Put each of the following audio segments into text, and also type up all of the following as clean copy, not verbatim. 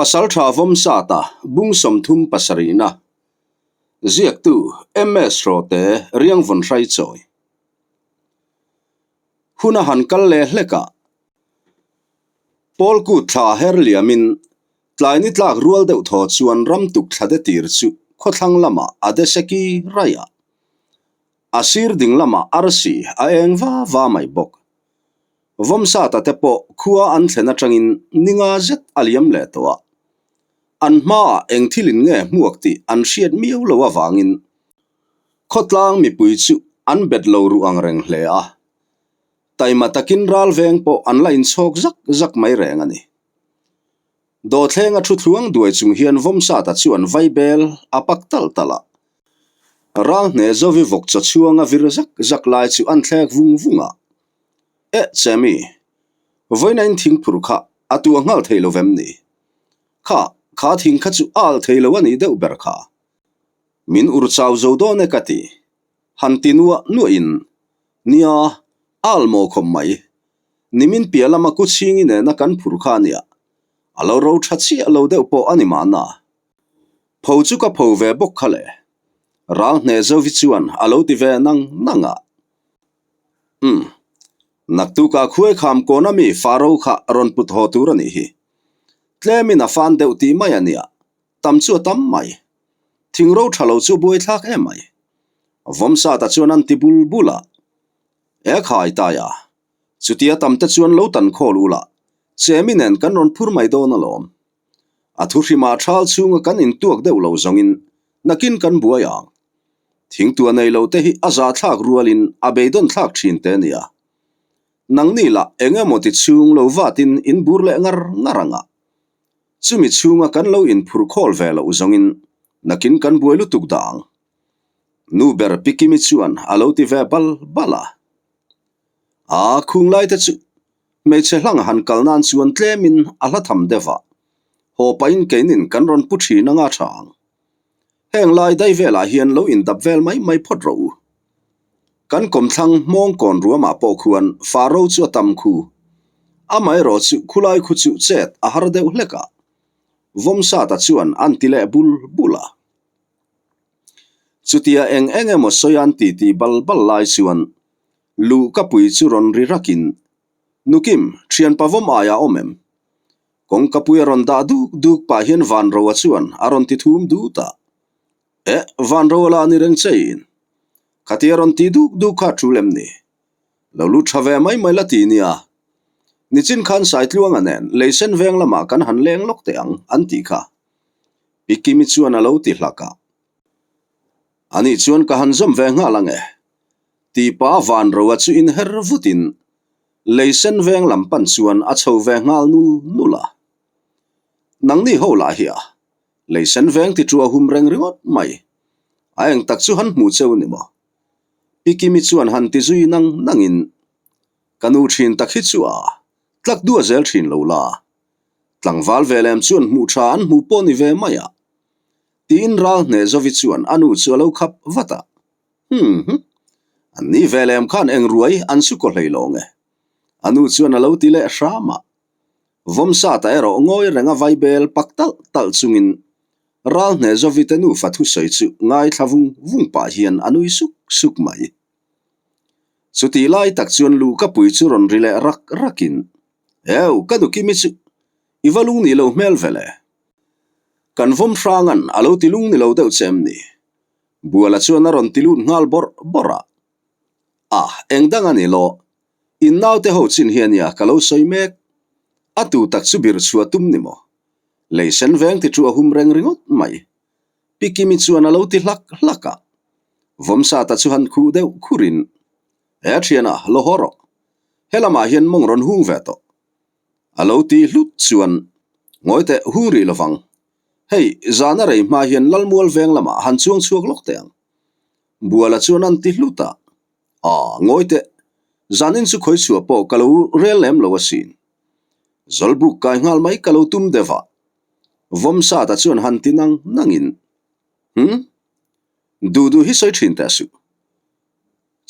Pasaltha Vawmsata bung 37na ziaktu MS Hrawte Riangvawn Hraichawi hun a han kal leh hlek a, Pawl kut thla her liamin tlai ni tlak rual deuh thaw chuan ram tuk thla de tir chu khawthlang lamah a de seki raih a, a sir ding lamah arsi a eng va va mai bawk. Vawmsata te pawh khua an thlen atangin ninga zet a liam leh tawh a, an hmaah eng thilin nge hmuak tih an hriat miau lo avangin khawtlang mipui chu an bet lo ruh ang reng hle a. Taima takin ral veng pawh an la inchhawk zak zak mai reng a ni. Dawthlenga thu thluang duai chung hian Vawmsata chuan vaibel a pak talh talh a. Ral hne zovi vawk chaw chhuanga vir zak zak lai chu an thlek vung vung a. Eh Chemi, vawiina in thing phur kha a tua nghal thei lo vem ni? Kha, kha thing kha chu a alh thei lo a nih deuh ber kha. Min ur chau zo dawn e ka ti. Han ti nuah nuahin, Nia, a alh maw khawp mai. Nimin piah lama ku chhingi nena kan phur kha a nia. A lo ro tha chiah lo deuh pawh a ni mahna. Pho chu ka pho ve bawk kha le. Ral hneh zovi chuan a lo ti ve nang nang a. Umm. Naktukah khuai kham kawna mi Faro kha rawn put haw tur a nih hi. Tlemin a fan deuh tih mai a nia. Tam chu a tam mai. Thing ro tha lo chu buaithlak em mai. Vawmsata chuan an ti bul bul a. E khai tai a. Chutia tam te chuan lo tan khawl ula, chemi nen kan rawn phur mai dawn alawm. A thu hrimah thal chhunga kan intuak deuh lo zawngin nakin kan buai ang. Thingtua nei lo te hi a zahthlak rualin a beidawn thlak thin te nia. Nangni lah eng emaw ti chhung lo vatin in bur leh ngar ngar ang a. Chumi chhunga kan lo inphur khawl ve loh zawngin nakin kan buai lutuk dah ang. Nu ber Pi Kimi chuan a lo ti ve bal bal a. A khung lai te chu hmeichhe hlang han kal nan chuan tlemin a hla tham deuh a, haw pahin keinin kan rawn pu thin anga tha ang. Heng lai dai velah hian lo indap vel mai mai phawt rawh u. Kan kawmthlang hmawng kawn ruamah pawh khuan Faro chu a tam khu. Amaherawh chu khulai khu chu chet a har deuh hlek a, Vawmsata chuan an ti leh bul bul a. Chutia eng eng emaw sawi an ti ti bal bal lai chuan luh ka pui chu rawn ri rakin, Nukim, thianpa vawm aia awm em? Kawngka pui a rawn dah duk duk pah hian Vanroa chuan a rawn ti thum dut a. Eh, Vanroa la ni reng che in. Khatia rawn ti duk duk kha a tul em ni? Lo lut tha ve mai mai la ti nia. Nichin khan Saitluanga nen Leisen veng lamah kan han leng lawk teh ang an tih kha. Pi Kimi chuan a lo ti hlak a. Ani chuan ka han zawm ve nghal ang e. Tipa Vanroa chu inher vutin Leisen veng lam pan chuan a chho ve nghal nul nul a. Nangni ho lah hi a, Leisen veng ti chu a hum reng ringawt mai. A eng tak chu han hmu cheu ni maw? Pi Kimi chuan han ti zui nang nangin, Ka nu thin tak hi chu a tlak duah zel thin lo la. Tlangval ve lem chuan hmuh tha an hmuh pawh ni ve mai a. Tiin ral hneh Zovi chuan a nu chu a lo khap vat a. Hum hum. An ni ve lem khan eng ruai an su kaw hlei lo nge. A nu chuan a lo ti leh hram a. Vawmsata erawh ngawi renga vaibel pak talh talh chungin ral hneh Zovi te nufa thusawi chu ngaithla vung vung pah hian a nui suk suk mai. Chutih lai tak chuan luhka pui chu rawn ri leh rak rakin, Eu, ka nu Kimi chu i va lung nih lo hmel ve le. Kan vawm hranga'n a lo ti lung ni lo deuh che em ni? Buala chuan a rawn ti lut nghal bawrh bawrh a. A, eng dang a ni lo. In naute ho chin hi a nia ka lo sawi mek. A tu tak chu bir chhuah tum ni maw? Lei sen veng ti chu a hum reng ringawt mai. Pi Kimi chuan a lo ti hlak hlak a. Vawmsata chu han khuh deuh khurin, He thiana, lo haw rawh. Helamah hian mawng rawn hung ve tawh. A lo ti hlut chuan, Ngawi teh, hung rih lovang. Hei, zana rei hma hian Lalmual veng lamah han chuang chhuak lawk teh ang. Buala chuan an ti hlut a. Aw, ngawi teh. Zanin chu khawi chhuah pawh ka lo rel lem lo asin. Zawlbuk kai nghal mai ka lo tum deuh a. Vawmsata chuan han ti nang nangin, Hm? Duh duh hi sawi thin teh suh.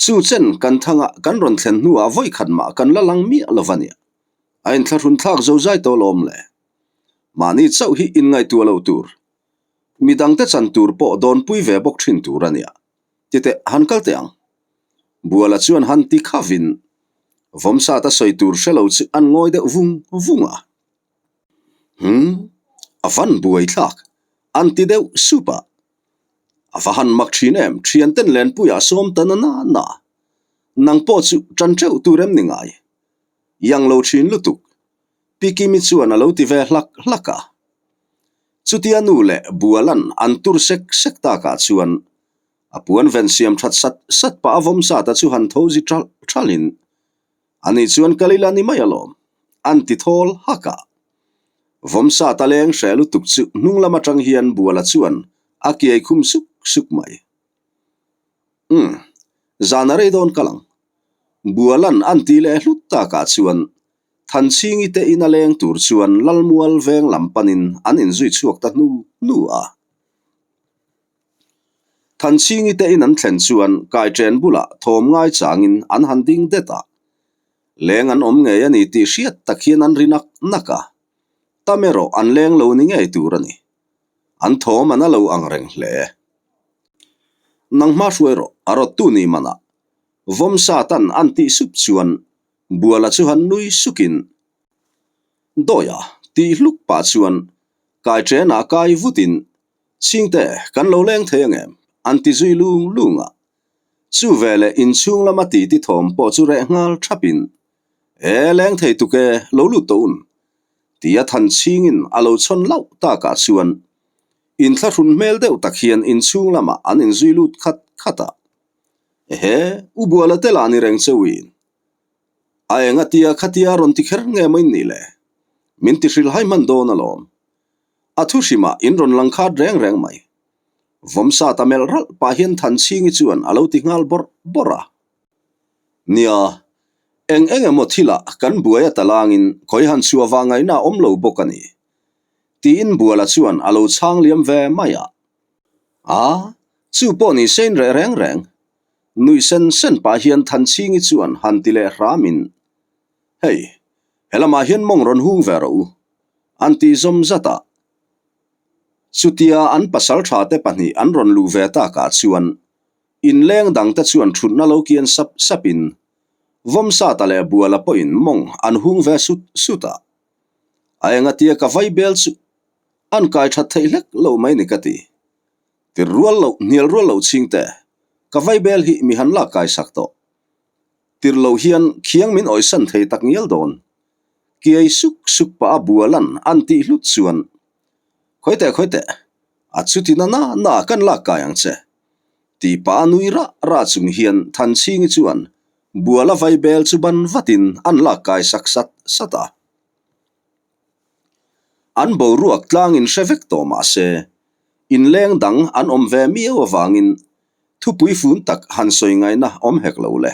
Chu chen kan thanga kan rawn thlen hnuah vawi khat mah kan la lang miah lo va nia. A inthlahrun thlak zo zai tawh lawm le. Mahni chauh hi inngaihtuah lo tur. Midangte chan tur pawh dawnpui ve bawk thin tur a nia. Titeh, han kal teh ang. Buala chuan han ti khavin Vawmsata sawi tur hre lo chu an ngawi deuh vung vung a. Hum, a van buai thlak, an ti deuh sup a. A va han mak thin em, thianten lenpuiah sawm ta na na na. Nang pawh chu tan teuh tur em ni ngai? Yang lo thin lutuk, Pi Kimi chuan a lo ti ve hlak hlak a. Chutia nu leh Bualan an tur sek sek takah chuan a puan ven siam that sat sat pah a vawmsata chu han tho zi ṭalh ṭhalhin ani chuan kal ila ni mai alawm an ti thawl hak a. Vawmsata leng hreh lutuk chu hnung lam aṭang hian Buala chuan a kiai khum suk suk mai. Umm, zan a rei dawn kal ang. Bualan an ti leh hlut takah chuan Thanchhingi te ina leng tur chuan Lalmual veng lam panin an inzui chhuak ta hnu hnu a. Thanchhingi te in an thlen chuan kaiṭen bulah thawm ngai changin an han ding det a. Leng an awm ngei a ni tih hriat tak hian an ri nak nak a. Tam erawh an leng lo ni ngei tur a ni. An thawm an a lo ang reng hle. Nang hma hruai rawh, a rawttu ni manah Vawmsatan an tih sup chuan Buala chu han nui sukin, Dawia tih hluk pah chuan kai ṭenah kai vutin, Chhingte, kan lo leng thei angem? an ti zui lung lung a. Chu veleh inchhung lama titi thawm pawh chu reh nghal ṭhapin, E, leng thei tuk e, lo lut tawh un, tia than chhingin a lo chhawn lauh takah chuan inthlahrun hmel deuh tak hian inchhung lamah an inzui lut khat khat a. Ehe, u Buala te lah ni reng che uin. A eng atia khatia rawn ti kher nge maw in nih le? Min ti hrilh hai hman dawn alawm. A thu hrimah in rawn lang khat reng reng mai. Vawmsat a melh ralh pah hian Thanchhingi chuan a lo ti nghal bawrh bawrh a. Nia, eng eng emaw thilah kan buai a talangin khawi han chhuah vang ngaihna a awm lo bawk a ni. Tiin Buala chuan a lo chhang liam ve mai a. A, chu pawh ni sein reh reng reng. Nuih sen sen pah hian Thanchhingi chuan han ti leh hramin, Hei, helamah hian mawng rawn hung ve rawh u, an tih zawm zat a. Chutia an pasal tha te pahnih an rawn luh ve takah chuan inleng dangte chuan thutna lo kian sap sapin Vawmsata leh Buala pawhin mawng an hung ve sut sut a. A engatia ka vai bel chu an kai that theih hlek lo mai ni ka ti. Tir rual loh, hnial rual loh chhingte, ka vai bel hi mi han lak kai sak tawh. Tir loh hian khiang min awisan thei tak ngial dawn. Kiai suk suk pah a bualan an tih hlut chuan, Khawiteh khawiteh, a chuti na na na kan lak kai ang che. Tih pah a nui rah rah chung hian Thanchhingi chuan buala vai bel chu ban vatin an lak kai sak sat sat a. An boruak tlang in hre vek tawh mah se, inleng dang an awm ve miau avangin thupui fun tak han sawi ngaihna awm hek lo le.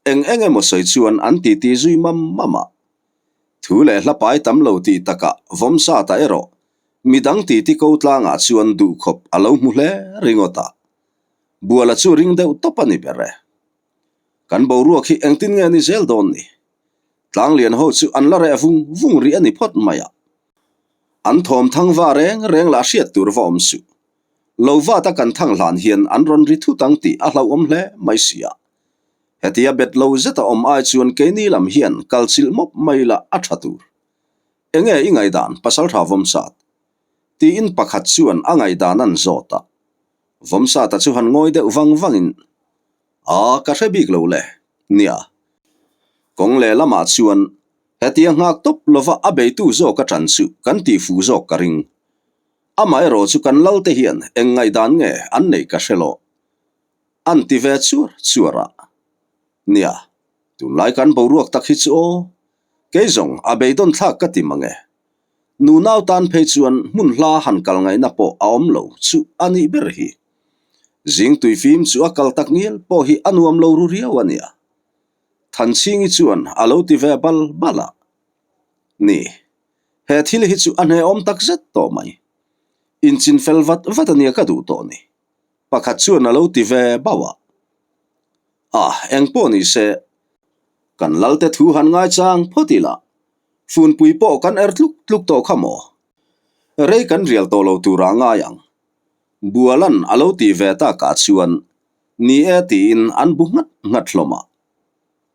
Eng eng emaw sawi chuan an titi zui mam mam a. Thu leh hla pai tam lo tih takah Vawmsata erawh midang titi ko tlangah chuan duhkhawp a lo hmu hle ringawt a. Buala chu ring deuh tawp a ni ber e. Kan boruak hi engtin nge ni zel dawn ni? Tlanglian ho chu an la reh vung vung rih a ni phawt mai a. An thawm thang va reng reng lah hriat tur va awm suh. Lo vat a kan thang hlan hian an rawn ri thut ang tih a hlauhawm hle mai si a. Hetia bet lo zet a awm ai chuan keini lam hian kal chilh mawp mai lah a tha tur. Enge i ngaihdan Pasaltha Vawmsat? Tiin pakhat chuan a ngaihdan an zawt a. Vawmsata chu han ngawi deuh vang vangin, A, ka hre bik lo le. Nia. Kawng leh lamah chuan hetia nghak tawp lova a beitu zawk a ṭan chu kan tih fuh zawk ka ring. Amaherawh chu kan lalte hian eng ngaihdan nge an neih ka hre lo. An ti ve chuar chuar a. Nia, tunlai kan boruak tak hi chu aw. Kei zawng a beidawn thlak ka ti mang e. Nunau tan phei chuan hmun hla han kal ngaihna pawh a awm lo chu a nih ber hi. Zing tui fim chu a kal tak ngial pawh hi a nuam lo ru riau a nia. Thanchhingi chuan a lo ti ve bal bal a. Ni, he thil hi chu a hnehawm tak zet tawh mai. Inchin fel vat vat a nia ka duh tawh ni. Pakhat chuan a lo ti ve bauh a. A, eng pawh ni se, kan lalte thu han ngaichang phawt ila, Funpui pawh kan er tluk tluk tawh kha maw? Rei kan rial tawh lo turah ngai ang. Bualan a lo tih ve takah chuan ni e tiin an bu nghat nghat hlawm a.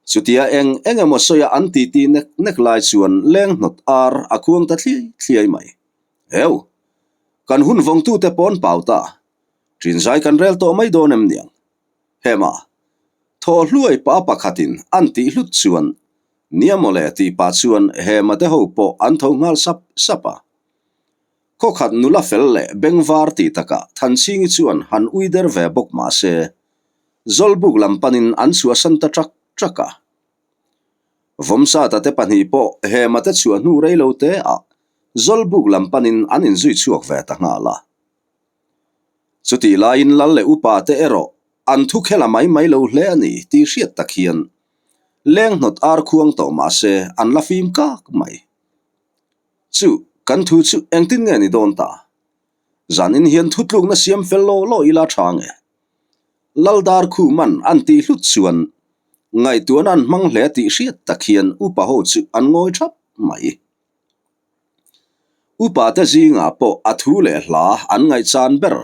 Chutia eng eng emaw sawia an titi nek nek lai chuan leng hnawt ar a khuang ta thliai thliai mai. Heu! Kan hun vawngtute pawn pau ta. Ṭinzai kan rel tawh mai dawn em niang? Hema, thaw hluai pa pakhatin an tih hlut chuan nia mawle tih pah chuan Hema te ho pawh an tho nghal sap sap a. Khawkhat nula fel leh bengvar tih takah Thanchhingi chuan han ui der ve bawk mah se, Zawlbuk lam panin an chhuahsan ta ṭak ṭak a. Vawmsata te pahnih pawh Hema te chhuah hnu rei lo te ah Zawlbuk lam panin an inzui chhuak ve ta nghal a. Chutih laiin lal leh upa te erawh an thu khel a mai mai lo hle a ni tih hriat tak hian leng hnawt ar khuang tawh mah se an la fim kak mai. Chu kan thu chu engtin nge ni dawn ta? Zanin hian thutlukna siam fel law law ila tha nge? Lal dar khu man an tih hlut chuan ngaihtuahna an hmang hle tih hriat tak hian upa ho chu an ngawi thap mai. Upa te zingah pawh a thu leh hla an ngaihchan ber.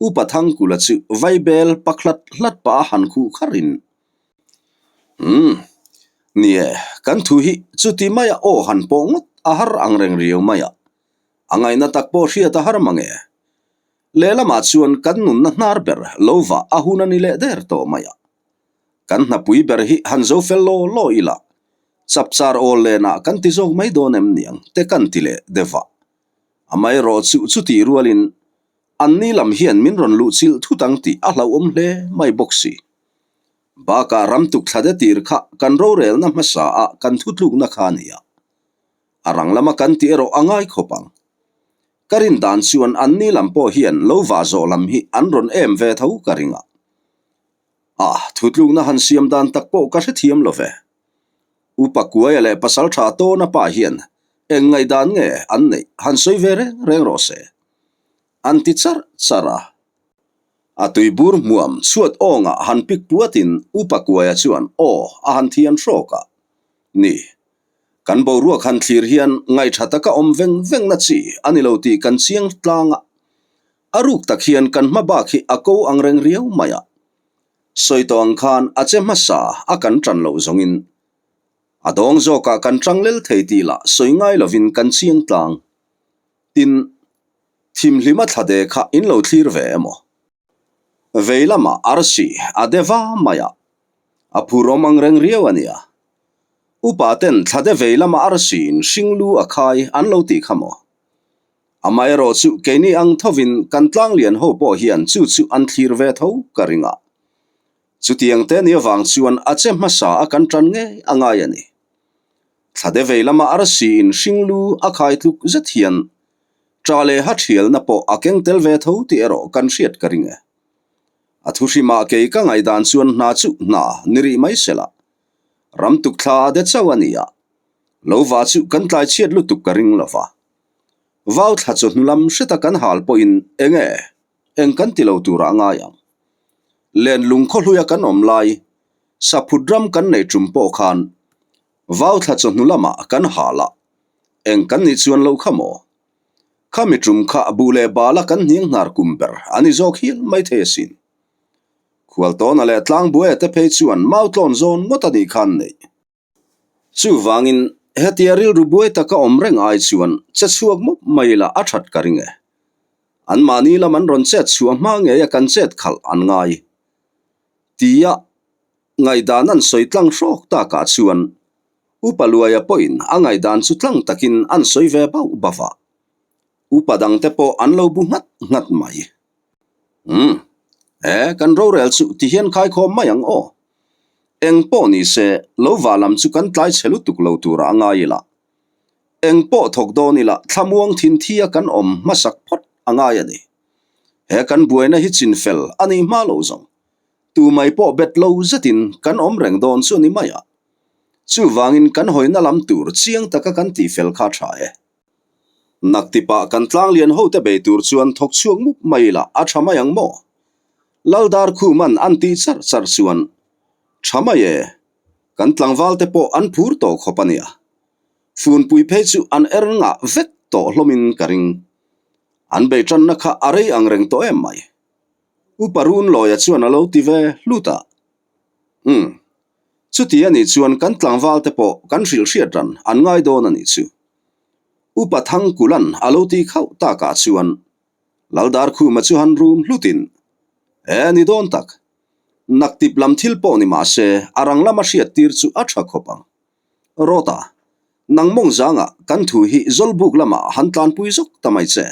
Upa Thangkula chu vaibel pakhlat hlat pah a han khuh kharin, Umm, ni e, kan thu hi chuti maia aw han pawh ngawt a har ang reng riau mai a, a ngaihna tak pawh hriat a har mang e. Lehlamah chuan kan nunna hnar ber lo vah a hun a ni leh der tawh mai a. Kan hnapui ber hi han zo fel law law ila, chapchar awl lenah kan ti zawk mai dawn em niang te kan ti leh deuh a. Amaherawh chu chutih rualin anni lam hian min rawn luh chilh thut ang tih a hlauhawm hle mai bawk si. Bakah ram tuk thla de tir kha kan rorelna hmasa ah kan thutlukna kha a ni a. A rang lama kan tih erawh a ngai khawp ang. Ka rin dan chuan anni lam pawh hian lo vah zawh lam hi an rawn em ve tho ka ring a. A, thutlukna han siam dan tak pawh ka hrethiam lo ve. Upa Kuaia leh Pasal Tha Tawna pa hian eng ngaihdan nge an neih han sawi ve reng reng rawh se. An ti charh charh a. A tuibur hmuam chhuat awngah han pik puatin Upa Kuaia chuan aw a han thian hrawk a. Ni, kan boruak han thlir hian ngaihṭha taka awm veng vengna chi a ni lo tih kan chiang tlang a. A ruk tak hian kan hma bak hi a ko ang reng riau mai a. Sawi tawh ang khan a che hmasa a kan ṭan loh zawngin a dawng zawkah kan ṭang lel thei tih lah sawi ngai lovin kan chiang tlang. Tin, thimhlima thla de kha in lo thlir ve emaw? Vei lamah arsi a de va mai a, a phurawm ang reng riau a nia. Upa ten thla de vei lama arsi in hring lu a khai an lo tih kha maw? Amaherawh chu keini ang thovin kan tlanglian ho pawh hian chu chu an thlir ve tho ka ring a. Chutiang te ni avang chuan a che hmasa a kan tan ngei a ngai a ni. Thla de vei lama arsi in hring lu a khai tluk zet hian ṭa leh ha ṭhialna pawh a keng tel ve tho tih erawh kan hriat ka ring e. A thuhrimah kei ka ngaihdan chuan hna chu hna ni rih mai se la. Ram tuk thla a de chauh a ni a. Lo va chu kan tlai chhiat lutuk ka ring lo va. Vau thla chawhnu lam hreta kan hal pawhin eng e, eng kan ti lo turah a ngai ang. Len lung khawhluia kan awm lai, saphut ram kan neih tum pawh khan vau thla chawhnu lamah kan hal a, eng kan nih chuan lo kha maw? Khami tum kha buh leh bala kan hniang hnar kum ber a ni zawk hial maithei asin. Khualtawna leh Tlangbuaia te phei chuan mautlawn zawn ngawt a nih khan neih. Chuvangin, hetia rilru buai taka awm reng ai chuan che chhuak mawp mai ila a that ka ring e. Anmahni lam an rawn chet chhuah hma ngeia kan chet khalh an ngai. Tia ngaihdan an sawi tlang hrawk takah chuan Upa Luaia pawhin a ngaihdan chu tlang takin an sawi ve bauh bauh a. Upa dangte pawh an lo bu nghat nghat mai. Umm, e, kan rorel chu ti hian khaikhawm mai ang aw. Eng pawh ni se, lo vah lam chu kan tlai chhe lutuk lo tura a ngai ila. Eng pawh thawk dawn ila thlamuang thin thi a kan awm hmasak phawt a ngai a ni. He kan buaina hi chinfel a nih hma lo zawng. Tu mai pawh bet lo zetin kan awm reng dawn chu a ni mai a. Chuvangin kan hawina lam tur chiang taka kan tihfel kha a tha e. Naktipah kan tlanglian hote bei tur chuan thawk chhuak mup mai ila a tha mai ang maw? Laldar Khuman an tih charh charh chuan, Tha mai e, kan tlangval te pawh an phur tawh khawp a nia. Funpui phei chu an er ngah vek tawh hlawmin ka ring. An bei tanna kha a rei ang reng tawh em mai. Upa Runlawia chuan a lo ti ve hlut a. Umm. Chuti a nih chuan kan tlangval te pawh kan hrilh hriat ran an ngai dawn a nih chu. Upa Thangkula'n a lo ti khauh takah chuan Laldarkhuma chu han rum hlutin, E ni dawn tak. Naktip lam thil pawh ni mah se a rang lama hriat tir chu a tha khawp ang. Rawta, nang mawng zangah kan thu hi Zawlbuk lamah han tlanpui zawk ta mai che.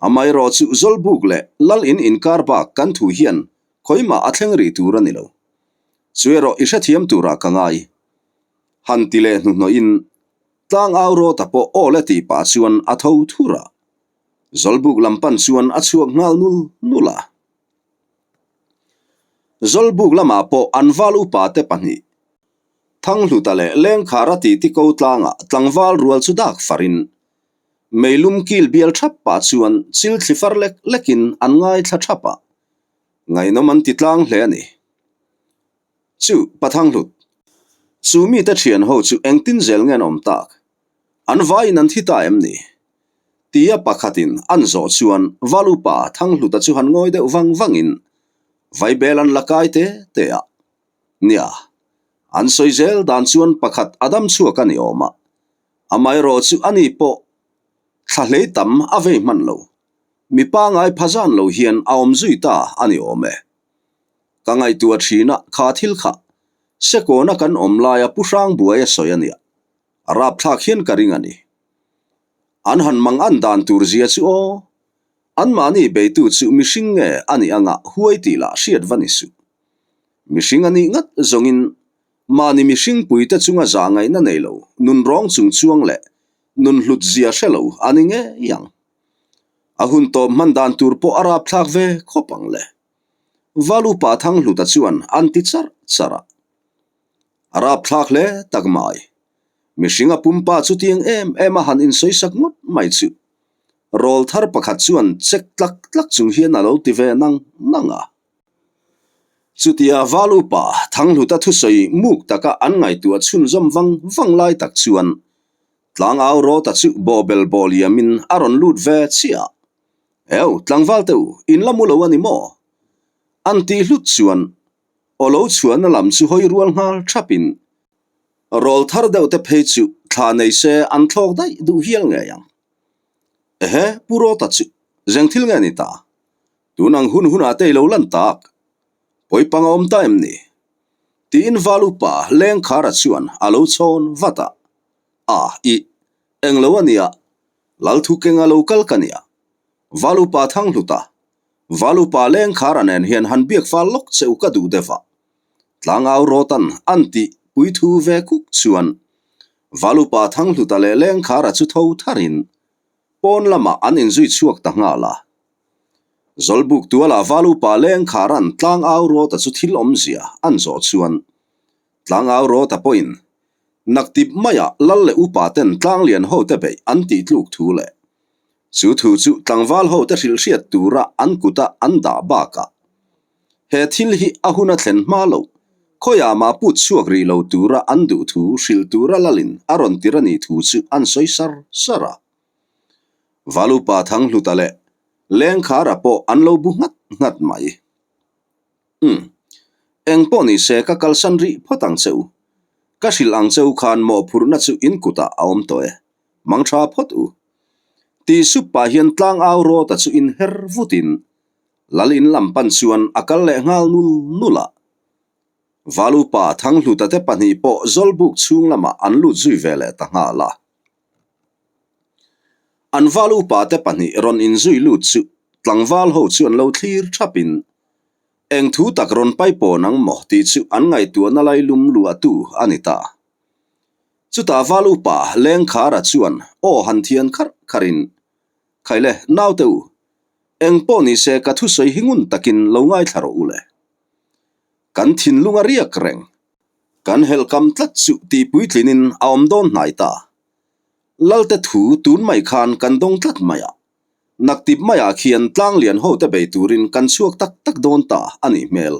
Amaherawh chu Zawlbuk leh Lal in inkar bak kan thu hian khawimah a thleng rih tur a ni lo. Chu erawh i hrethiam turah ka ngai. Han ti leh hnuhnawhin tlangau Rawta pawh aw le tih pah chuan a tho thur a. Zawlbuk lam pan chuan a chhuak nghal nul nul a. Zawlbuk lamah pawh an val upa te pahnih, Thanghluta leh Lengkhara titi ko tlangah tlangval rual chu dak farin, meilum kil bial thap pah chuan chil thli far lek lekin an ngaithla thap a, ngaihnawm an ti tlang hle a ni. Chu, Pa Thanghlut, chu mite thian ho chu engtin zel nge an awm tak? An vaiin an thi ta em ni? Tia pakhatin an zawh chuan Val upa Thanghluta chu han ngawi deuh vang vangin Vaibel an la kai te te a. Nia, an sawi zel dan chuan pakhat a dam chhuak a ni awm a, amaherawh chu ani pawh thla hlei tam a vei hman lo. Mi pangai pha zan lo hian a awm zui ta a ni awm e. Ka ngaihtuah thin a, kha thil kha Sekawna kan awm laia Pu Hrangbuai a sawi a nia. A rapthlak hian ka ring a ni. An han mang an dan tur zia chu aw. Anmahni beitu chu mihring nge a nih anga huai tih lah hriat va ni suh. Mihring a nih ngat zawngin mahni mihring puite chunga zah ngaihna nei lo, nun rawng chung chuang leh nun hlut zia hre lo a ni ngei ang. A hun tawp hman dan tur pawh a rapthlak ve khawp ang le. Valupa Thanghluta chuan an ti charh charh a. A rapthlak hle tak mai. Mihring a pumpa chutiang em em a han insawisak ngawt mai chu. Rawl thar pakhat chuan chek tlak tlak chung hian a lo ti ve nang nang a. Chutia val upa Thanghluta thusawi muk taka an ngaihtuah chhunzawm vang vang lai tak chuan Tlangau Rawta chu bawhbel bawh liamin a rawn lut ve chiah a. Eu, tlangval te u, in la mu lo a ni maw? An tih hlut chuan Aw lo chhuahna lam chu hawi rual nghal thapin rawl thar deuh te phei chu thla nei se an thlawk daih duh hial ngei ang. Ehe, Pu Rawta chu zeng thil nge ni ta? Tun ang hun hunah te i lo lan tak? Pawipang a awm ta em ni? Tiin Val upa Lengkhara chuan a lo chhawn vat a. A, ih, englo a nia, Lalthukenga lo kal ka nia. Val upa Thanghluta Valupa Lengkhara nen hian han biak fal lawk che u ka duh deuh a. Tlangau Rawtan an tih puithu ve kuk chuan Valupa Thanghluta leh Lengkhara chu tho tharin pawn lamah an inzui chhuak ta nghal a. Zawlbuk tualah Valupa Lengkhara'n Tlangau Rawta chu thil awmzia an zawh chuan Tlangau Rawta pawhin naktip maiah Lal leh Upa ten Tlanglian hote beih an tih tluk thu leh Chu thu chu tlangval hote hrilh hriat tura an kuta an dah bakah he thil hi a hun a thlen hma loh, khawiah mah put chhuak rih lo tura an duh thu hrilh tura lalin a rawn tir a nih thu chu an sawi sar sar a. Valupa Thanghluta leh Lengkhara pawh an lo bu nghat nghat mai. Umm. Eng pawh ni se ka kalsan rih phawt ang che u. Ka hrilh ang che u khan mawhphurhna chu in kutah a awm tawh e. Mang tha phawt u. Ti sup pah hian tlang au rawta chu in her vutin Lal in lam pan chuan a kal leh nghal nul nul a. Valupa Thanghluta te pahnih pawh Zawlbuk chhung lamah an lut zui ve leh ta nghal a. An valupa te pahnih rawn inzui lut chu tlangval ho chu an lo thlir thapin eng thu tak rawn pai pawn ang maw tih chu an ngaihtuahna lailum luahtu a ni ta. Chutah val upa Lengkhara chuan aw han thian kharh kharhin, Khaile, naute u, eng pawh ni se ka thusawi hi ngun takin lo ngaithla rawh u le. Kan thinlung a riak reng. Kan helhkam tlat chu tih puitlinin a awm dawn hnai ta. Lalte thu tun mai khan kan dawng tlat mai a. Naktip maiah khian tlanglian hote bei turin kan chhuak tak tak dawn ta a nih hmel.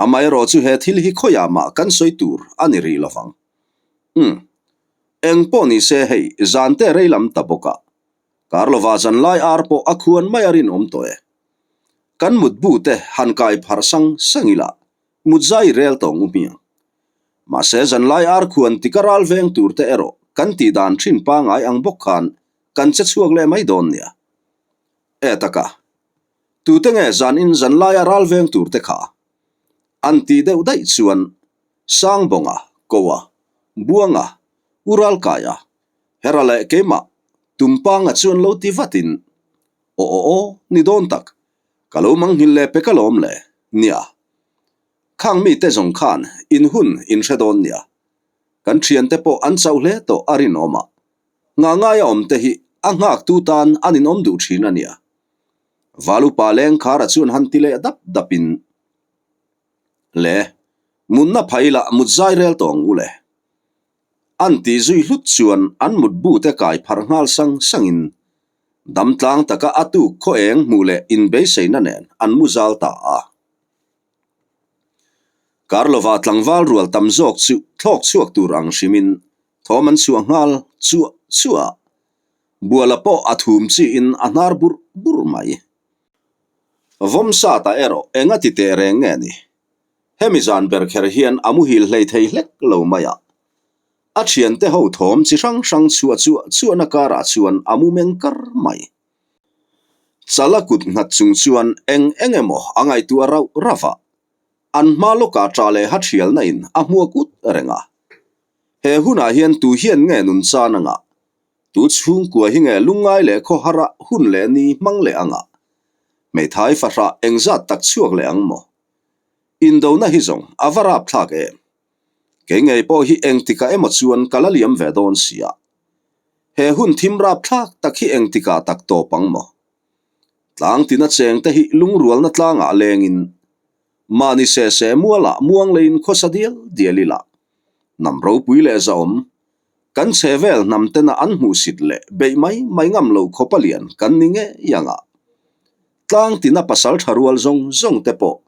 Amaherawh chu he thil hi khawiah mah kan sawi tur a ni rih lovang. Umm. Eng pawh ni se hei zan te rei lam ta bawk a. Karlova zanlai ar pawh a khuan mai a rinawm tawh e. Kan mutbu te han kai pharh sang sang ila, mutzai rel tawng u hmiang. Mahse zanlai ar khuan tika ral veng tur te erawh kan tih dan thin pangai ang bawk khan kan che chhuak leh mai dawn nia. E taka, tute nge zanin zanlaia ral veng tur te kha? An tih deuh daih chuan Sangbawnga, Koa, Buanga, U Ralkaia, Hera leh keimah Tumpanga chuan lo ti vatin, Aw aw aw, ni dawn tak, ka lo manghilh leh pek alawm le, nia. Khang mite zawng khan in hun in hre dawn nia. Kan thiante pawh an chauh hle tawh a rinawm a, nghah ngaia awm te hi a nghaktu tan an inawm duh thin a nia. Valupa lengkhara chuan han ti leh dap dapin, Le, mutna phailah mut zai rel tawh ang u le. An tih zui hlut chuan an mutbu te kai pharh nghal sang sangin damtlang taka a tuk khaw eng hmuh leh inbeiseina nen an mu zal ta a. Karlova tlangval rual tam zawk chu thlawk chhuak tur ang hrimin thawm an chhuah nghal chuah chuah a, Buala pawh a thum chiin a hnar burh burh mai. Vawmsata erawh enga ti teh reng nge ni? Hemi zan ber kher hian a muhil hlei thei hlek lo mai a. A thiante ho thawm chi hrang hrang chhuah chuah chuahna karah chuan a mu meng kar mai. Chala kut nghat chung chuan eng eng emaw a ngaihtuah rauh rauh a. An hma lawkah ṭah leh ha ṭhialna in a hmuak ut reng a. He hunah hian tu hian nge nun chan anga? Tu chhungkua hi nge lungngai leh khawhara hun leh ni hmang leh anga? Hmeithai fahrah engzat tak chhuak leh ang maw? Indona hi zawng a va rap thlak em? Kei ngei pawh hi engtikah emaw chuan ka la liam ve dawn sia. He hun thim rap thlak tak hi engtikah tak tawp ang maw? Tlang tina cheng te hi lungrualna tlangah lengin mahni se se mualah muang leiin khawsa dial dial ila hnam ropui leh zahawm Kan chhe vel hnam tena an hmuhsit leh beih mai mai ngam lo khawpa lian kan ni ngei ang a. Tlang tina pasal tha rual zawng zawng te pawh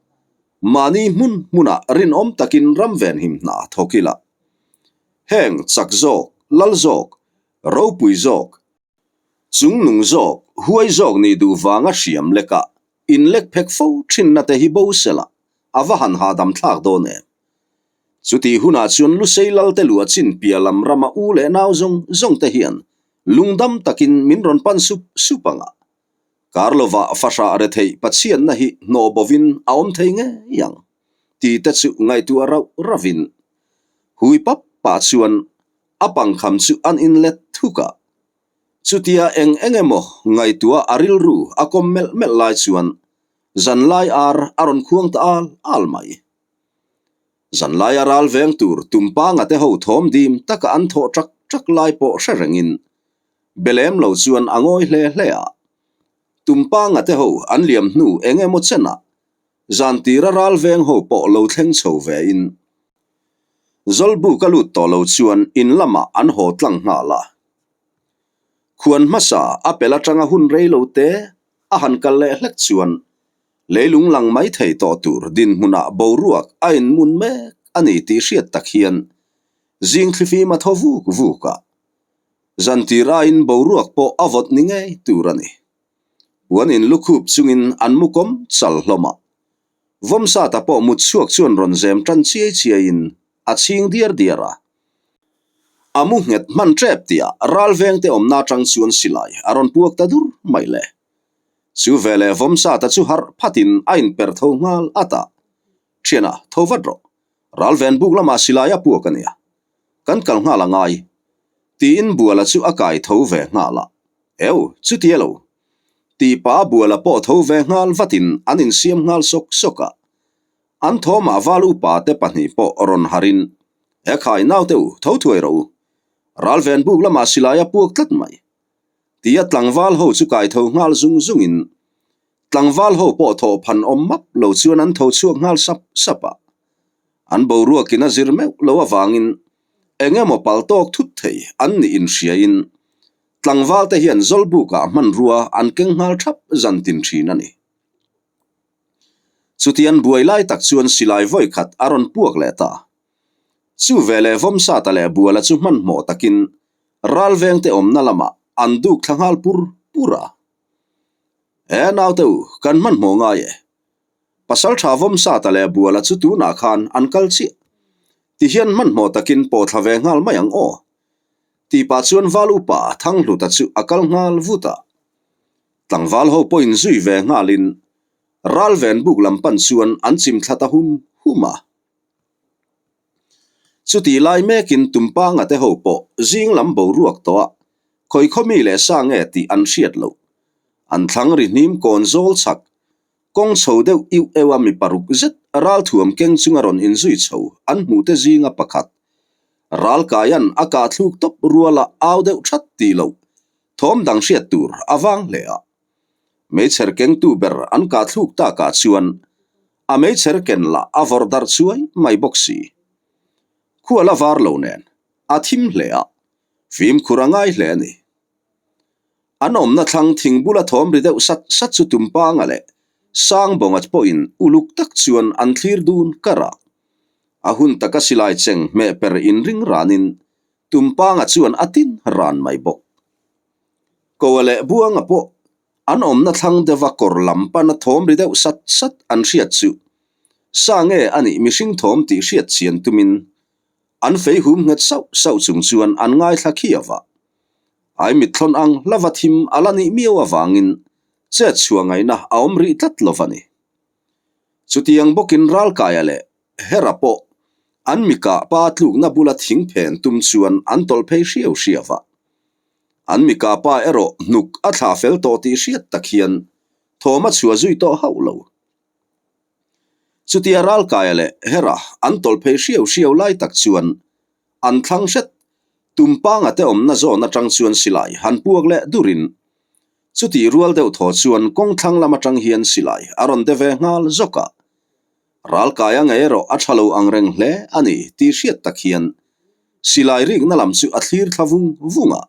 mahni hmun hmunah rinawm takin ram venhim hna thawk ila. Heng chak zawk, lal zawk, ropui zawk, Chungnung zawk, huai zawk nih duh vanga hriam lekah inlek phek fo thinna te hi bo sela a va han hahdam thlak dawn em? Chutih hunah chuan Lusei Lalte luah chin piah lam rama u leh nau zawng zawng te hian lungdam takin min rawn pan sup sup ang a. Karlova fahrah retheih Pathianna hi hnawh bovin a awm thei ngei ang tih te chu ngaihtuah rauh rauhin hui pap pah chuan A pangkham chu an inlet thuk a. Chutia eng eng emaw ngaihtuah a rilru a kawm melh melh lai chuan zanlai ar a rawn khuang ta al al mai. Zanlai a ral veng tur Tumpanga te ho thawm dim taka an thawh ṭak ṭak lai pawh hre rengin be lem lo chuan a ngawi hle hle a. Tumpanga te ho an liam hnu eng emaw chenah zan tira ral veng ho pawh lo thleng chho vein Zawlbuk a lut tawh lo chuan in lamah an haw tlang nghal a. Khuan hmasa a pel atanga hun rei lo te a han kal leh hlek chuan leilung lang mai thei tawh tur dinhmunah boruak a inmun mek a ni tih hriat tak hian zing thlifim a thaw vuk vuk a. Zantir aiin boruak pawh a vawt ni ngei tur a ni. Puan in lukhup chungin an mu kawm chal hlawm a. Vawmsata pawh mut chhuak chuan rawn zem tan chiai chiaiin a chhing diar diar a. A mu nghet hman tep tihah ralvengte awmna atang chuan silai a rawn puak ta dur mai le. Chu veleh Vawmsata chu harh phatin a inper tho nghal at a, Thiana, tho vat rawh. Ralven buk lamah silai a puak a nia. Kan kal nghal a ngai. Tiin Buala chu a kai tho ve nghal a. Eu, chutia lo. Tihpa Buala pawh tho ve nghal vatin an insiam nghal sawk sawk a. An thawmah val upa te pahnih pawh rawn harin, He khai naute u, tho thuai rawh u. Ralven buk lamah silai a puak tlat mai. Tia tlangval ho chu kai tho nghal zung zungin, tlangval ho pawh thawh phan awm map lo chuan an tho chhuak nghal sap sap a. An boruakin a zir meuh lo avangin eng emaw pal tawk thut thei an nih inhriain Tlangval te hian Zawlbukah hmanrua an keng nghal thap zan tin thin a ni. Chutian buai lai tak chuan silai vawi khat a rawn puak leh ta. Chu veleh Vawmsata leh Buala chu hmanhmawh takin Ralvengte awmna lamah an duk thla nghal pur pur a. ur a. E naute u, kan hmanhmawh ngai e. Pasaltha Vawmsata leh Buala chu tunah khan an kal chiah. Tihian hmanhmawh takin pawh thla ve nghal mai ang aw. Tih pah chuan Val upa Thanghluta chu a kal nghal vut a. Tlangval ho pawhin zui ve nghalin Ralven buk lam pan chuan an chim thla ta hum hum a. Chutih lai mekin Tumpanga te ho pawh zing lam boruak tawh a, khawi khaw mi leh sa nge tih an hriat loh. An thlang ri hnim kawn zawl chak, kawng chho deuh iuh euh a mi paruk zet ralthuam keng chunga rawn inzui chho an hmuh te zinga pakhat. Ralkaia'n a kah thluk tawp ruala au deuh that tih loh thawm dang hriat tur a vang hle a. Meichher kengtu ber an kah thluk takah chuan a meichher ken lah a vawrh darh chuai mai bawk si. Khual a var lo nen a thim hle a, fimkhur a ngai hle a ni. An awmna thlang thing bula thawm ri deuh sat sat chu Tumpanga leh Sangbawnga pawhin uluk tak chuan an thlir dun kar a. A hun taka silai cheng hmeh per inring ranin Tumpanga chuan a tin ran mai bawk. Koa leh Buanga pawh an awmna thlang deuha kawr lam pana thawm ri deuh sat sat an hriat chu sa nge a nih mihring thawm tih hriat chian tumin an fei hum nghet sauh sauh chung chuan an ngaithla khiau a. Ai mitthlawn ang hlava thim a la nih miau avangin chet chhuah ngaihna a awm rih tlat lo va ni. Chutiang bawkin Ralkaia leh Hera pawh an mikah pa tlukna bula thing phen tum chuan an tawlh phei hriau hriau a. An mikah pa erawh hnuk a thlah fel tawh tih hriat tak hian thawm a chhuah zui tawh hauh lo. Chutia Ralkaia leh Hera an tawlh phei hriau hriau lai tak chuan an thlang hret Tumpanga te awmna zawn atang chuan silai han puak leh durin chutih rual deuh thaw chuan kawng thlang lam atang hian silai a rawn de ve nghal zawk a. Ralkaia ngei erawh a tha lo ang reng hle a ni tih hriat tak hian silai rikna lam chu a thlir thla vung vung a,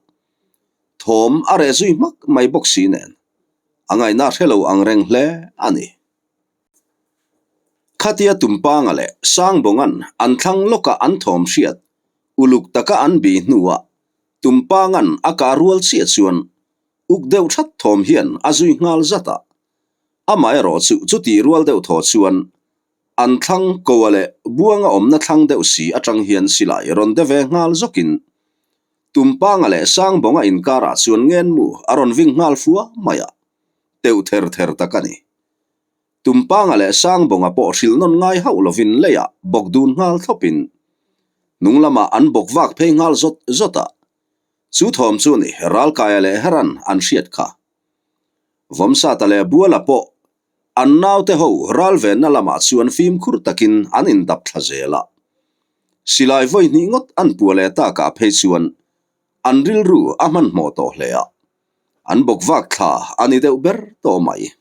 thawm a reh zui hmak mai bawk si nen a ngaihna hre lo ang reng hle a ni. Khatia Tumpanga leh Sangbawnga'n an thlang lawka an thawm hriat uluk taka an bih hnuah Tumpanga'n a kah rual chiah chuan uk deuh that thawm hian a zui nghal zat a. Amaherawh chu chutih rual deuh thaw chuan an thlang koa leh buanga awmna thlang deuh si atang hian silai rawn de ve nghal zawkin Tumpanga leh Sangbawnga inkarah chuan ngenmu a rawn ving nghal fua mai a, teuh ther ther tak a ni. Tumpanga leh Sangbawnga pawh hrilh nawn ngai hauh lovin leiah bawk dun nghal thlawpin hnung lamah an bawk vak phei nghal zawt zawt a, chu thawm chu ni Ralkaia leh Heran an hriat kha. Vawmsata leh Buala pawh an naute ho ral venna lamah chuan fimkhur takin an indap thla zel a. Silai vawi hnih ngawt an pua leh takah phei chuan an rilru a hmanhmawh tawh hle a, an bawk vak thla a ni deuh ber tawh mai.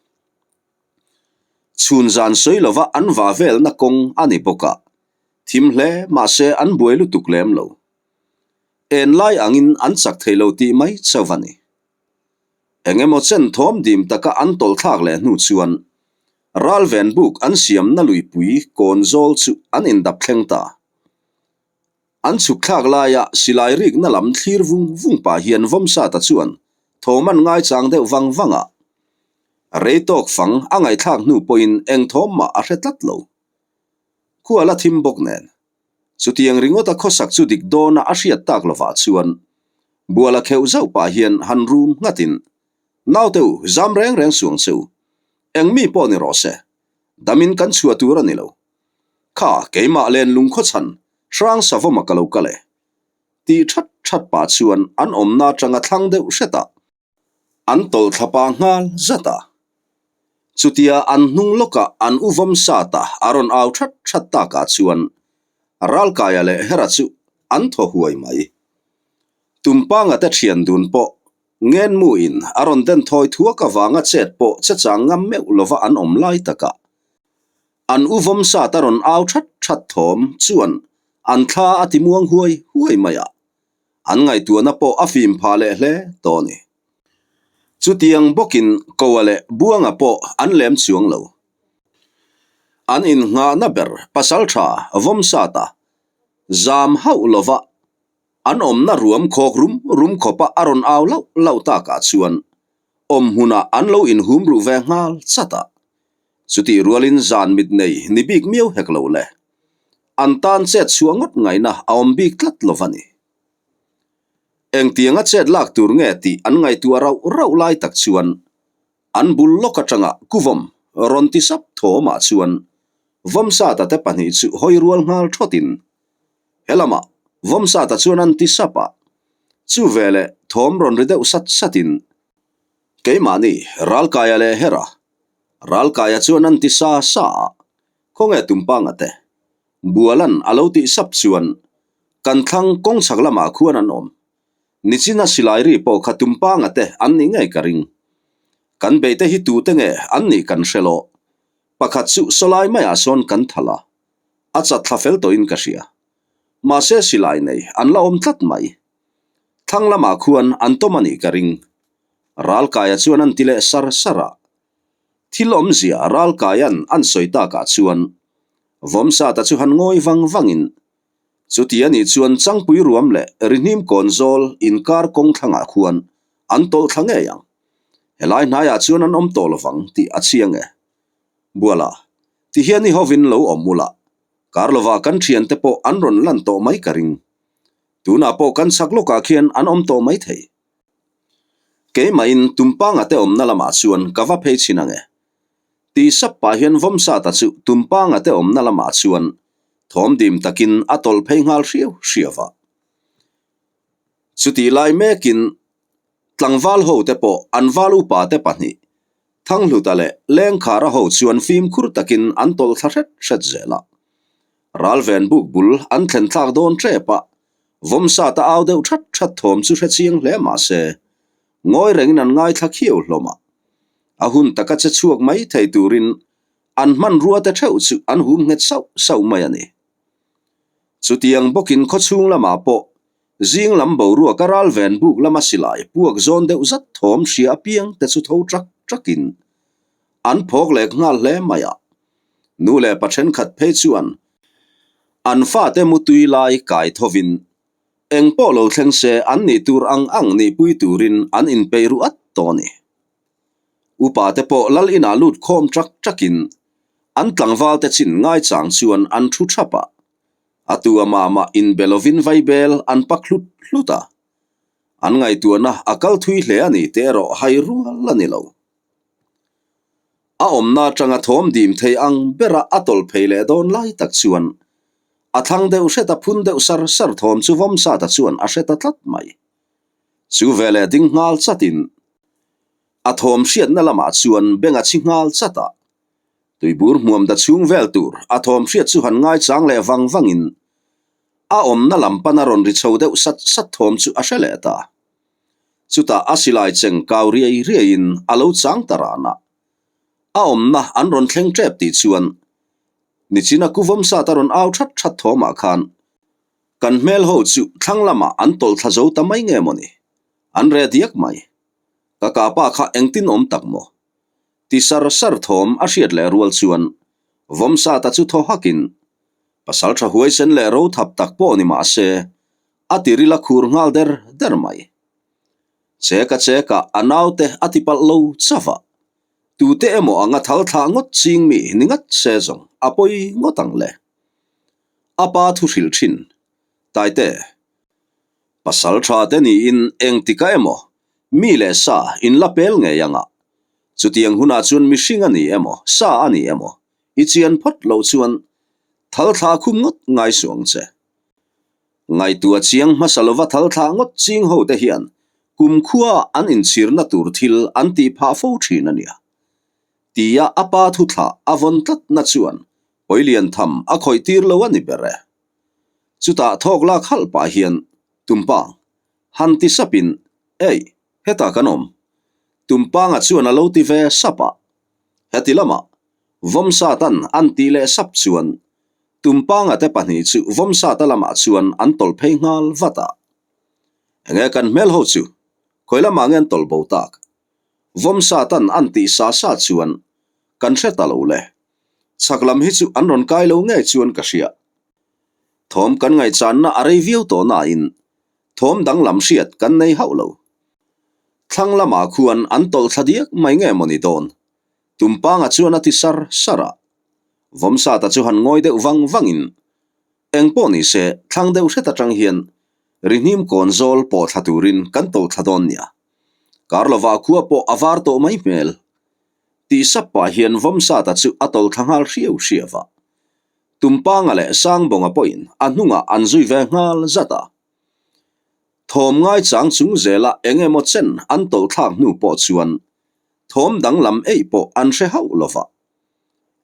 Chhun zan sawi lova an va velna kawng a ni bawk a, thim hle mahse an buai lutuk lem lo. En lai angin an chak thei lo tih mai chauh a ni. Eng emaw chen thawm dim taka an tawlh thlak leh hnu chuan ralven buk an siamna luipui kawn zawl chu an indap thleng ta. An chhuk thlak laia silai rikna lam thlir vung vung pah hian Vawmsata chuan thawm an ngaichang deuh vang vang a. Rei tawk fang a ngaihthlak hnu pawhin eng thawm mah a hre tlat lo. Khual a thim bawk nen Chutiang ringawta khawsak chu dik dawna a hriat tak lovah chuan Buala kheuh zauh pah hian han rum nghatin, Naute u, zam reng reng suang che u. Eng mi pawh ni rawh se. Damin kan chhuah tur a ni lo. Kha, keimah len lungkhaw chhan hrang savawma ka lo kal e. Tih that that pah chuan an awmna atanga thlang deuh hret a. An tawlh thla pah nghal zat a. Chutia an hnung lawkah an u vawm sat a, a rawn au that that takah chuan Ralkaia leh Hera chu an thaw huai mai. Tumpanga te thian dun pawh Ngenmuin a rawn den thawi thuak avanga chet pawh che chang ngam meuh lova an awm lai takah an u vawm sat a rawn au that that thawm chuan an thla a ti muang huai huai mai a. An ngaihtuahna pawh a fim phah leh hle tawh a ni. Chutiang bawkin Koa leh Buanga pawh an lem chuang lo. An innghahna ber pasaltha Vawmsata zam hauh lova an awmna ruam khawk rum rum khawpa a rawn au lauh lauh takah chuan. Awm hmunah an lo inhum ruh ve nghal chat a. Chutih rualin zan mit nei ni bik miau hek lo le. An tan chet chhuah ngawt ngaihna a awm bik tlat lo va ni. Engtianga chet lak tur nge tih an ngaihtuah rauh rauh lai tak chuan an bul lawk atanga kuvawm rawn ti sap thawmah chuan Vawmsata te pahnih chu hawi rual nghal thawtin he lamah Vawmsata chuan an ti sap a, chu veleh thawm rawn ri deuh sat satin keimahni Ralkaia leh Hera Ralkaia chuan an ti sa sa a, khawnge Tumpanga te Bualan a lo tih sap chuan kan thlang kawng chhak lamah khuan an awm. Nichina silai ri pawh kha Tumpanga te an nih ngei ka ring. Kan beite hi tute nge an nih kan hre lo. Pakhat chu sawlai maiah sawn kan thal a, a chat thla fel tawhin ka hria. Mahse silai nei an la awm tlat mai. Thlang lamah khuan an tawm a nih ka ring. Ralkaia chuan an ti leh sar sar a. Thil awmzia Ralkaia'n an sawi takah chuan Vawmsata chu han ngawi vang vangin chuti a nih chuan Changpui ruam leh Rihnim kawn zawl inkar kawng thlangah khuan an tawlh thla ngei ang. Helai hnaiah chuan an awm tawh lovang tih a chiang e. Buala, ti hian i hovin lo awm ula, kar lovah kan thiante pawh an rawn lan tawh mai ka ring. Tunah pawh kan chhak lawkah khian an awm tawh mai thei. Keimahin Tumpanga te awmna lamah chuan ka va phei chhin ang e. Ti sap pah hian Vawmsata chu Tumpanga te awmna lamah chuan thawm dim takin a tawlh phei nghal hriau hriau a. Chutih lai mekin tlangval ho te pawh an val upa te pahnih Thanghluta leh Lengkhara ho chuan fimkhur takin an tawlh thla hret hret zel a. Ralven buk bul an thlen thlak dawn tep a, Vawmsata au deuh that that thawm chu hre chiang hle mah se, ngawi rengin an ngaithla khiau hlawm a. A hun taka che chhuak mai thei turin an hmanrua te theuh chu an hum nghet sauh sauh mai a ni. Chutiang bawkin khawchhung lamah pawh zing lam boruak a ralven buk lama silai puak zawn deuh zat thawm hria apiang te chu tho trak trakin an phawk leh nghal hle mai a. Nu leh pa thenkhat phei chuan an fate mutui lai kai thovin eng pawh lo thleng se an nih tur ang ang nihpui turin an inpeih ruh at tawh a ni. Upa te pawh lal inah lut khawm trak trakin an tlangval te chin ngaichang chuan an thu thap a, a tu a mah mah inbe lovin vaibel an pak hlut hlut a, an ngaihtuahna a kal thui hle a ni teh erawh hai rual a ni lo. A awmna atanga thawm dim thei ang bera a tawlh phei leh dawn lai tak chuan a thlang deuh hret a phun deuh sar sar thawm chu Vawmsata chuan a hre ta tlat mai. Chu veleh ding nghal chatin a thawm hriatna lamah chuan beng a chhi nghal chat a. Tuibur hmuam da chhung vel tur a thawm hriat chu han ngaichang leh vang vangin a awmna lam pana rawn ri chho deuh sat sat thawm chu a hre leh ta. Chutah a silai cheng kau riai riaiin a lo chang ta ran a. A awmna an rawn thleng tep tih chuan nichina Kuvawmsat a rawn au that that thawmah khan kan hmel ho chu thlang lamah an tawlh thla zo ta mai nge mawni? An reh diak mai. Ka kapa kha engtin awm tak maw? Ti sar sar thawm a hriat leh rual chuan Vawmsata chu thaw hakin pasal tha huaisen leh ro thap tak pawh ni mah se a ti ril a khur nghal der der mai. Cheka cheka a naute a ti palh lo chauh a, tute emaw anga thal thlah ngawt ching mi ni ngat se zawng a pawi ngawt ang le. A pa thu hrilh thin, Taite, pasal tha te niin engtika emaw mi leh sa in la pel ngei anga, chutiang hunah chuan mihring a ni emaw sa a ni emaw i chian phawt loh chuan thal thlah khum ngawt ngai suh ang che. Ngaihtuah chiang hmasa lova thal thlah ngawt ching ho te hian kumkhua an inchhirna tur thil an tih phah fo thin a nia. Tia a pa thu thlah a vawn tlatna chuan Pawilian tham a khawih tir lo a ni ber e. Chutah thawk lak halh pah hian Tumpang han ti sapin Ei, hetah kan awm. Tumpanga chuan a lo ti ve sap a. Heti lamah Vawmsatan an tih leh sap chuan Tumpanga te pahnih chu Vawmsata lamah chuan an tawlh phei nghal vat a. Enge kan hmel ho chu khawi lamah nge an tawlh bo tak? Vawmsatan an tih sa sa chuan kan hre ta lo le. Chhak lam hi chu an rawn kai lo ngei chuan ka hria. Thawm kan ngaihchanna a rei viau tawh nain thawm danglam hriat kan nei hauh lo. Thlang lamah khuan an tawlh thla diak mai nge maw ni dawn? Tumpanga chuan a ti sar sar a. Vawmsata chu han ngawi deuh vang vangin, Eng pawh ni se, thlang deuh hret atang hian rihnim kawn zawl pawh thla turin kan tawlh thla dawn nia. Kar lovah khua pawh a var tawh mai hmel. Tih sap pah hian Vawmsata chu a tawlh thla nghal hriau hriau a. Tumpanga leh Sangbawnga pawhin a hnungah an zui ve nghal zat a. Thawm ngaichang chung zela eng emaw chen an tawlh thlak hnu pawh chuan thawm danglam eih pawh an hre hauh lo va.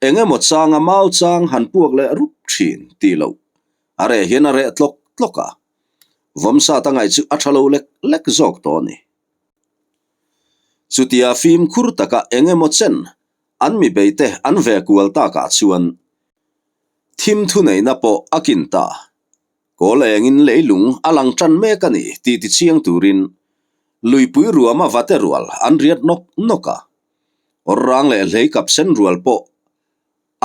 Eng emaw changa mau chang han puak leh rup thin tih loh a reh hian a reh tlawk tlawk a. Vawmsat a ngaih chu a tha lo lek lek zawk tawh a ni. Chutia fimkhur taka eng emaw chen an mi beite an ve kual takah chuan thim thuneihna pawh a kin ta. Kawl engin leilung a lang tan mek a ni tih tichiang turin luipui ruama vate rual an riat nawk nawk a. Awr rang leh hlei kap sen rual pawh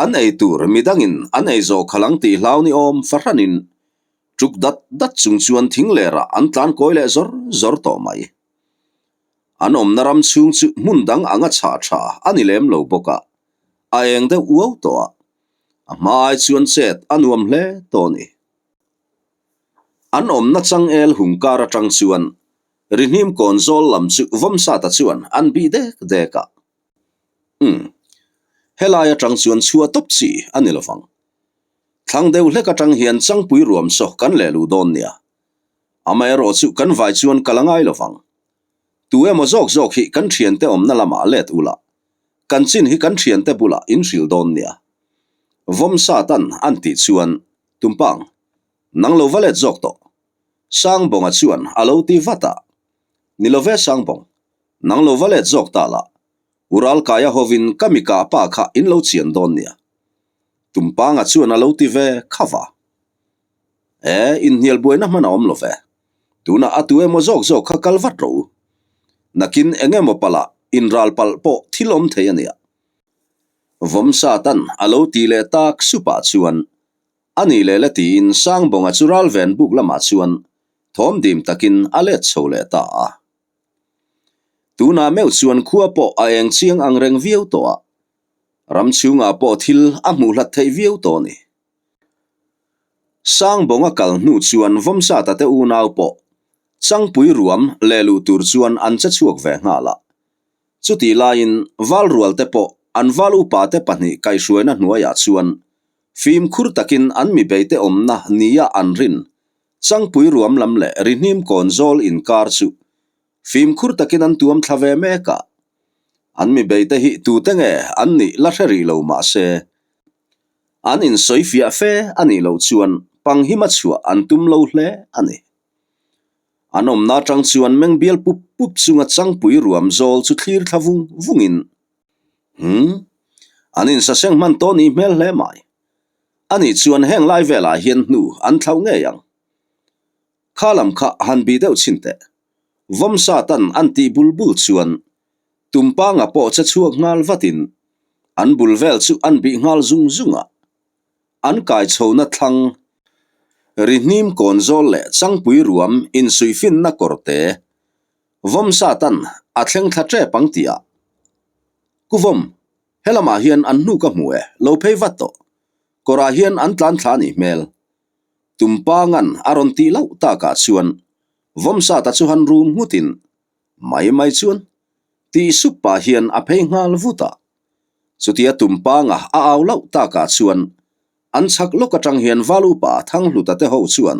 an ei tur midangin an ei zawh khalh ang tih hlau ni awm fahranin tuk dat dat chung chuan thing lerah an tlan kawi leh zawr zawr tawh mai. An awmna ram chhung chu hmun dang anga chhah tha a ni lem lo bawk a, a eng deuh uau tawh a. A hma ai chuan chet a nuam hle tawh a ni. An awmna changel hung kar atang chuan Rihnim kawn zawl lam chu Vawmsata chuan an bih dek dek a. Umm. Helai atang chuan chhuah tawp chi a ni lovang. Thlang deuh hlek atang hian changpui ruam saw kan leh luh dawn nia. Amaherawh chu kan vai chuan kal a ngai lovang. Tu emaw zawk zawk hi kan thiante awmna lamah let ula, kan chin hi kan thiante bulah in hrilh dawn nia. Vawmsatan an tih chuan Tumpang, nang lo va let zawk tawh. Sangbawnga chuan a lo ti vat a. Ni lo ve Sangbawng, nang lo va let zawk ta la, Uralkaia hovin ka mi kah pa kha in lo chian dawn nia. Tumpanga chuan a lo ti ve khava. E, inhnial buaina hman a awm lo ve. Tunah a tu emaw zawk zawk kha kal vat rawh u. Nakin eng emaw palh ah inral palh pawh thil awm thei a nia. Vawmsatan a lo ti leh tak sup ah chuan a nih leh la tiin Sangbawnga chu ralven buk lamah chuan thawm dim takin a let chho leh ta a. Tunah meuh chuan khua pawh a eng chiang ang reng viau tawh a, ram chhungah pawh thil a hmuh hlat theih viau tawh a ni. Sangbawnga kal hnu chuan Vawmsata te unau pawh Changpui ruam leh luh tur chuan an che chhuak ve nghal a. Chutih laiin Valrual te pawh an val upa te pahnih kaihhruaina hnuaiah chuan fimkhur takin an mi beite awmna nia an rin Changpui ruam lam leh Rihnim kawn zawl inkar chu fimkhur takin an tuam thla ve mek a. An mi beite hi tute nge an nih la hre rih lo mah se, an insawi fiah fe a nih loh chuan panghima chhuah an tum lo hle a ni. An awmna atang chuan meng bial pup pup chunga Changpui ruam zawl chu thlir thla vung vungin, Umm, an insaseng hman tawh nih hmel hle mai. Ani chuan heng lai velah hian hnu an thlauh ngei ang. Kha lam kha han bih deuh chhin teh. Vawmsatan an tih bul bul chuan Tumpanga pawh che chhuak nghal vatin an bul vel chu an bih nghal zung zung a. An kai chhona thlang Rihnim kawn zawl leh Changpui ruam insuihfinna kawrte Vawmsatan a thleng thla tep ang tih ah Ku Vawm, helamah hian an hnu ka hmu e, lo phei vat tawh. Kawrah hian an tlan thla anih hmel. Tumpangan a rawn tih loh takah chuan Vawmsata chu han rum nghutin mai mai chuan tih sup pah hian a phei nghal vut a. Chutia Tumpanga a au loh takah chuan an chhak lawk atang hian Val upa Thanghluta te ho chuan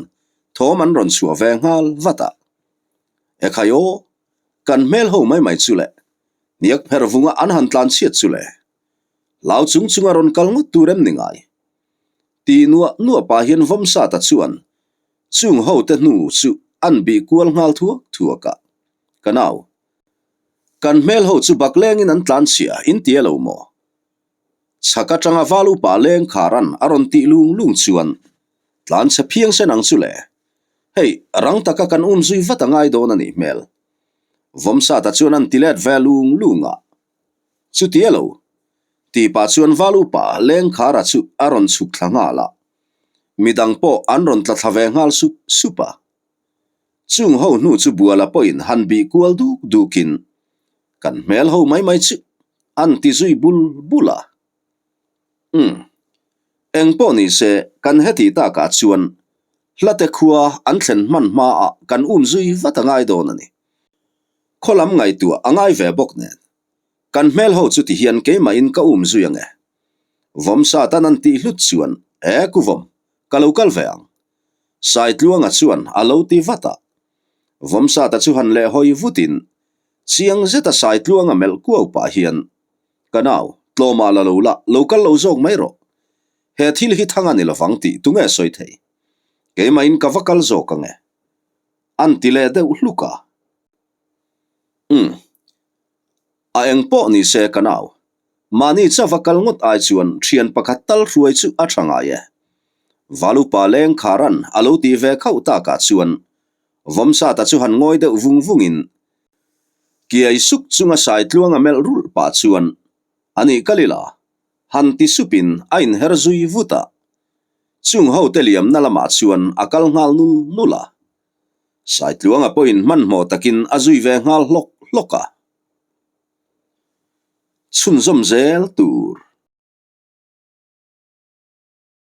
thawm an rawn chhuah ve nghal vat a. Ekhai aw, kan hmel ho mai mai chu le, hniak pherh vunga an han tlan chhiat chu le. Hlau chung chunga rawn kal ngawt tur em ni ngai? Tih nuah nuah pah hian Vawmsata chuan chung hote hnu chu an bih kual nghal thuak thuak a, Ka nau, kan hmel ho chu bak lengin an tlan chhia in ti a lo maw? Chhak atanga val upa leng kharan a rawn tih lung lung chuan tlan chhe phiang sen ang chu le. Hei, rang taka kan um zui vat a ngai dawn a nih hmel. Vawmsata chuan an ti let ve lung lung a. Chuti a lo. Tih pah chuan val upa Lengkhara chu a rawn chhuk thla nghal a. Midang pawh an rawn tla thla ve nghal sup sup a. Chung ho hnu chu Buala pawhin han bih kual duk dukin kan hmel ho mai mai chu an ti zui bul bul a. Umm. Eng pawh ni se kan heti takah chuan hlate khua an thlen hman hmaah kan um zui vat a ngai dawn a ni. Khaw lam ngaihtuah a ngai ve bawk nen. Kan hmel ho chu ti hian keimahin ka um zui ang e. Vawmsa tan an tih hlut chuan, E Kuvawm, ka lo kal ve ang. Saitluanga chuan a lo ti vat a. Vawmsata chu han leh hawi vutin, chiang zeta Saitluanga melh kuau pah hian, Ka nau, tlawmah la lo la, lo kal lo zawk mai rawh. He thil hi thang a ni lovang tih tunge sawi thei? Keimahin ka va kal zawk ang e. An ti leh deuh hluk a. Umm. A eng pawh ni se ka nau. Mahni chauh a kal ngawt ai chuan thian pakhat tal hruai chu a tha ngai e. Valupa leng kharan a lo tih ve khauh takah chuan Vawmsata chu han ngawi deuh vung vungin kiai suk chunga Saitluanga melh rulh pah chuan a nih kal ila han ti supin a inher zui vut a. Chung hote liamna lamah chuan a kal nghal nul nul a. Saitluanga pawhin hmanhmawh takin a zui ve nghal hlawk hlawk a. Chhunzawm zel tur.